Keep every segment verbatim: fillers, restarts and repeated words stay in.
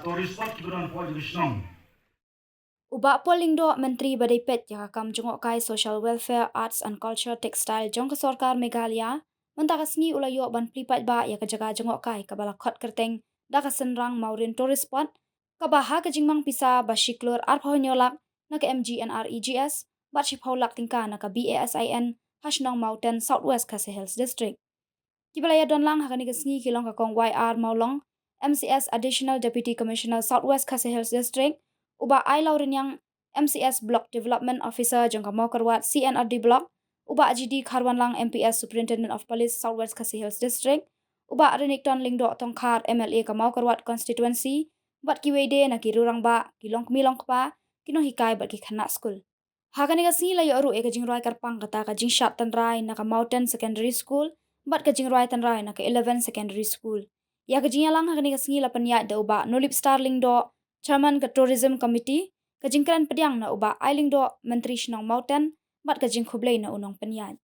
Tourist spot kiba don hapoh jong ka shnong. U Bah Paul Lyngdoh, Myntri ba dei peit ïa ka kam jngohkai Social Welfare, Arts and Culture, Textile jong ka Sorkar Meghalaya, mynta ka sngi u la ïoh ban plie paidbah ïa ka jaka jngohkai kaba la khot kyrteng da ka synrang Mawryn Tourist Spot, kaba ha ka jingmang pisa ba shi klur arphew hynñiew lak na ka M G N R E G S bad shiphew lak tyngka na ka B A S I N ha shnong Mawten, South West Khasi Hills District. Kiba la ïadon lang ha kane ka sngi ki long ka Kong Y R Mawlong, M C S, Additional Deputy Commissioner, South West Khasi Hills District, u Bah Ailawrynïang, M C S, Block Development Officer jong ka Mawkyrwat C and R D Block, u Bah G D Kharwanlang, M P S, Superintendent of Police, South West Khasi Hills District, u Bah Renikton Lyngdoh Tongkhar, M L A ka Mawkyrwat Constituency, bad kiwei de na ki rangbah, ki longkmie longkpa, ki nonghikai bad ki khynnah skul. Ha kane ka sngi la ïoh ruh ïa ka jingrwai kyrpang kata ka jingshad tynrai na ka Mawten Secondary School bad ka jingrwai tynrai na ka Eleven Secondary School. Ïa ka jingïalang ha kane ka sngi la pynïaid da u Bah Nolipstar Lyngdoh, Chairman ka Tourism Committee, ka jingkren pdiang na u Bah I Lyngdoh, Myntri Shnong Mawten, bad ka jingkhublei na u nongpynïaid.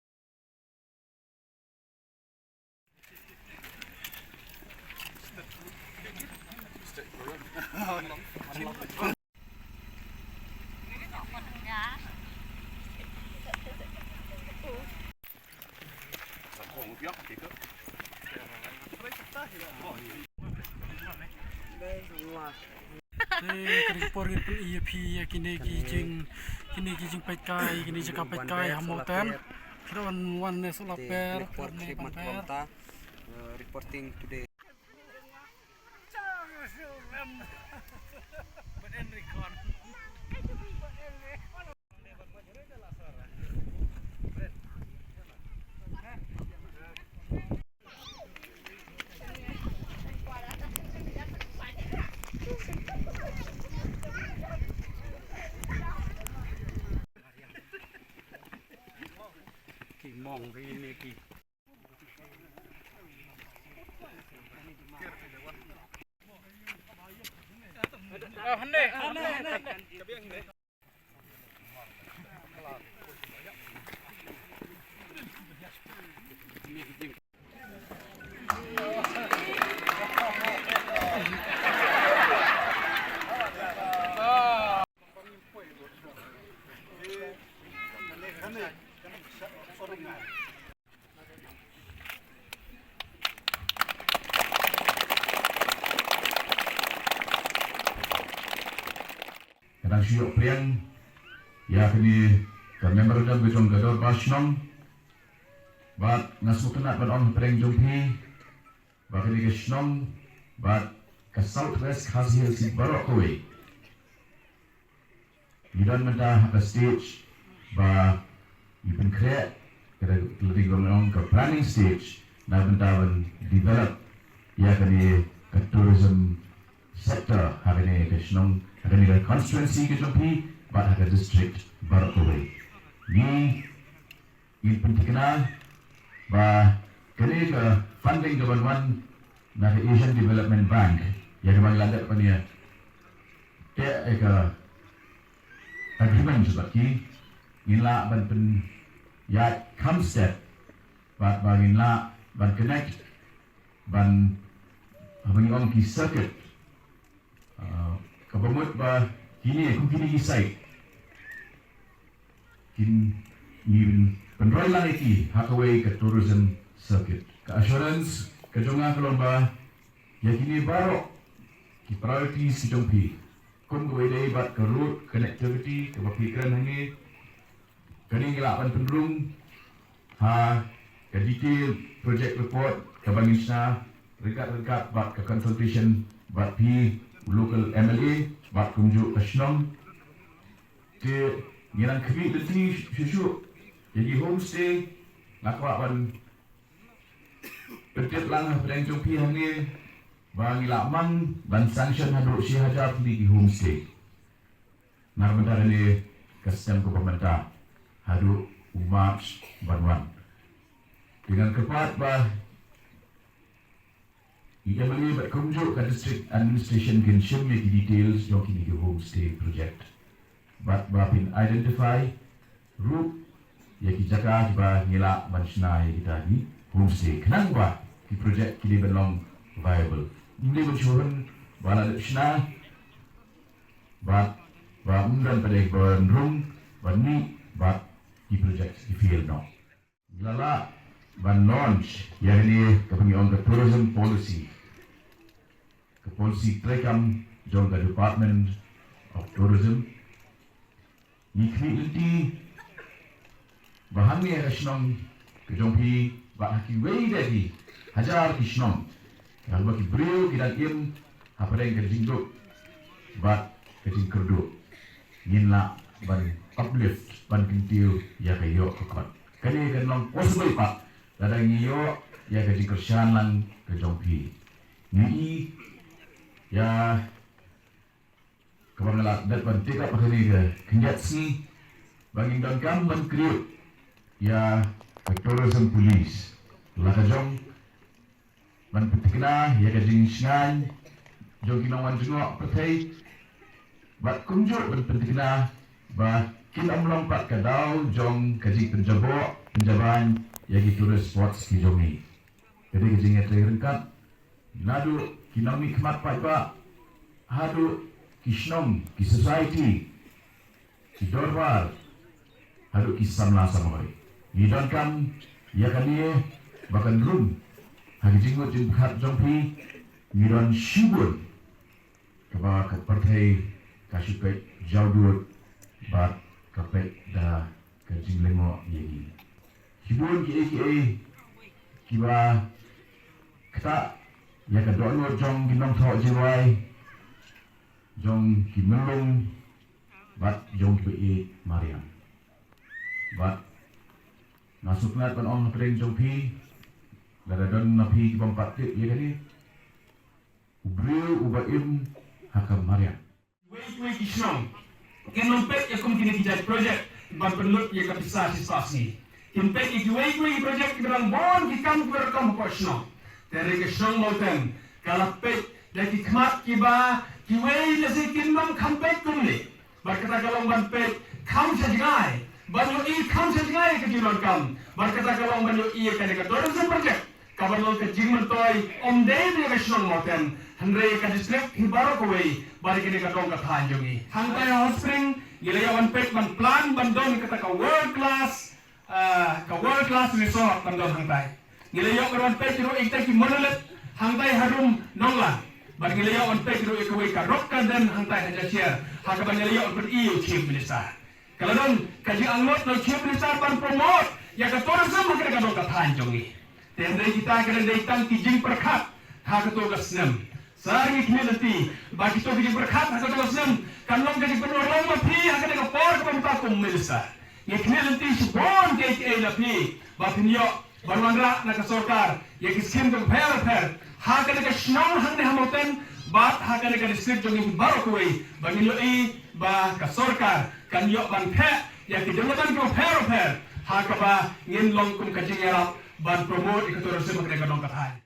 Te ka dei ka por ngin pyni ïa phi ïa kine ki jing, kine ki jingpeit kai, kine ki jaka peit kai ha Mawten. Kine wan wan ne solar per, ne pan per. Reporting today. Ki mong ri ne ki. Ka dang shu ïoh pdiang ïa kane ka memorandum ka jong ka Dorbar Shnong. Bad nga sngewtynnat ban ong ha pdeng jong phi ba kane ka shnong bad ka South West Khasi Hills baroh kawei. Ngi don mynta ha ka stage ba ngi pynkhreh, ka dei ka planning stage na bynta ban develop ïa kane ka tourism sector ha kane ka shnong, ha kane ka constituency ka jong phi bad ha ka district baroh kawei. Ngi Ngin pynthikna ba kane ka funding ka ban wan na ka Asian Development Bank, ïa kaba ngi la dep ban ïa teh ïa ka agreement bad ki, ngin lah ban pynïaid kham step bad ba ngin lah ban connect ban, haba ngi ong ki circuit, ah, kaba mut ba kine, kum kine ki site kin, ngin pynroi lang ïa ki ha kawei ka tourism circuit. Ka assurance ka jong nga ka long ba ïa kine baroh ki priorities ki jong phi, kum kawei dei bad ka road connectivity kaba phi kren hangne, kane ngi lah ban pynrung ha ka detailed project report kaba ngin shna ryngkat ryngkat bad ka consultation bad phi u local M L A bad kumjuh ka shnong. Te ngi dang khmih lynti shuh shuh ïa ki homestay. Nga kwah ban pyntip lang ha pdeng jong phi hangne ba ngi la mang ban sanction haduh shi hajar tylli ki homestay. Na ka bynta kane ka snem kaba mynta haduh u March ban wan. Te ngan kyrpad ba i M L A bad kumjuh ka district administration kin shim ïa ki details jong kine ki homestay project bad ba phin identify ruh ïa ki jaka kiba ngi lah ban shna ïa kita ki homestay khnang ba ki project ki dei ban long viable. Ym dei ban shu hun ba la dep shna bad ba ym don pat de ban rung ban mih bad ki project ki fail noh. Ngi la lah ban launch ïa kane kaba ngi ong ka tourism policy, ka policy treikam jong ka Department of Tourism. Ngi khmih lynti ba hangne ha ka shnong ka jong phi bad ha kiwei de ki hajar ki shnong, ha kaba ki briew ki dang im hapdeng ka jingduk bad ka jingkyrduh, ngin lah ban uplift, ban kyntiew ïa ka ïoh ka kot. Kane kan long possible pat lada ngi ïoh ïa ka jingkyrshan lang ka jong phi. Ngi i ïa kaba nga la dep ban take up ha kane ka khyndiat sngi ba ngin donkam ban create ïa ka tourism police, la ka jong ban pynthikna ïa ka jingshngaiñ jong ki nongwan jngoh pyrthei bad kumjuh ban pynthikna ba kin ym long pat ka daw jong ka jingpynjaboh pynjaban ïa ki tourist spots ki jong ngi. Ka dei ka jingïatrei ryngkat naduh ki nongmihkhmat paidbah haduh ki shnong, ki society, ki dorbar haduh ki samla samoi. Ngi donkam ïa kane ba kan rung ha ki jingmut jingpyrkhat jong phi. Ngi don shibun kaba ka pyrthei ka shu peit jawdud bad ka peit da ka jinglyngngoh ïa ngi. Shibun kiei kiei kiba ktah ïa ka dohnud jong ki nongthoh jingrwai, jong ki myllung bad jong kiba ïeit mariang. Bad nga sngewtynnat ban ong hapdeng jong phi, lada don na phi kibym pat tip ïa kane, u briew uba im ha ka mariang. Kiwei kiwei ki shnong kin ym peit ïa kum kine ki jait project ban pynlut ïa ka pisa shispah sngi. Kin peit ïa kiwei kiwei ki project kiba dang bun ki kam kiba rukom hapoh shnong. Te hynrei ka shnong Mawten ka la peit da ki khmat kiba kiwei lehse kin ym kham peit kumne. Bad kata ka long ban peit kham sha jngai, ban ïohi kham sha jngai ka jingdonkam. Bad kata ka long ban ïohi ïa kane ka tourism project kaba long ka jingmyntoi ym dei na ka shnong Mawten, hynrei ka district hi baroh kawei bad kane ka dong ka thaiñ jong ngi. Hangtai ha Hot Spring ngi la ïoh ban peit ban plan ban don kata ka world class, ah, ka world class resort ban don hangtai. Ngi la ïoh ban peit ruh ïa kita ki monolith hangtai harum Nonglang. Bad ngi la ïoh ban peit ruh ïa kawei ka rock garden hangtai ha Jaiñtia, ha kaba ngi la ïoh ban pyni ïa u Chief Minister. Ka la don ka jingangnud na u Chief Minister ban promote ïa ka tourism ha kane ka dong ka thaiñ jong ngi. Te hynrei kita ki dang dei tang ki jingpyrkhat ha kato ka snem. Sa ngi khmih lynti ba kito ki jingpyrkhat ha kato ka snem kan long ka jingpynurlong ma phi ha kane ka por kaba mynta kum minister. Ngi khmih lynti shibun kiei kiei na phi ba phin ïoh ban wanrah na ka sorkar ïa ki skim kiba pher pher ha kane ka shnong hangne ha Mawten bad ha kane ka district jong ngi baroh kawei, ba ngin ïohi ba ka sorkar kan ïoh ban theh ïa ki development kiba pher pher ha kaba ngin long kum ka jingïarap ban promote ïa ka tourism ha kane ka dong ka thaiñ.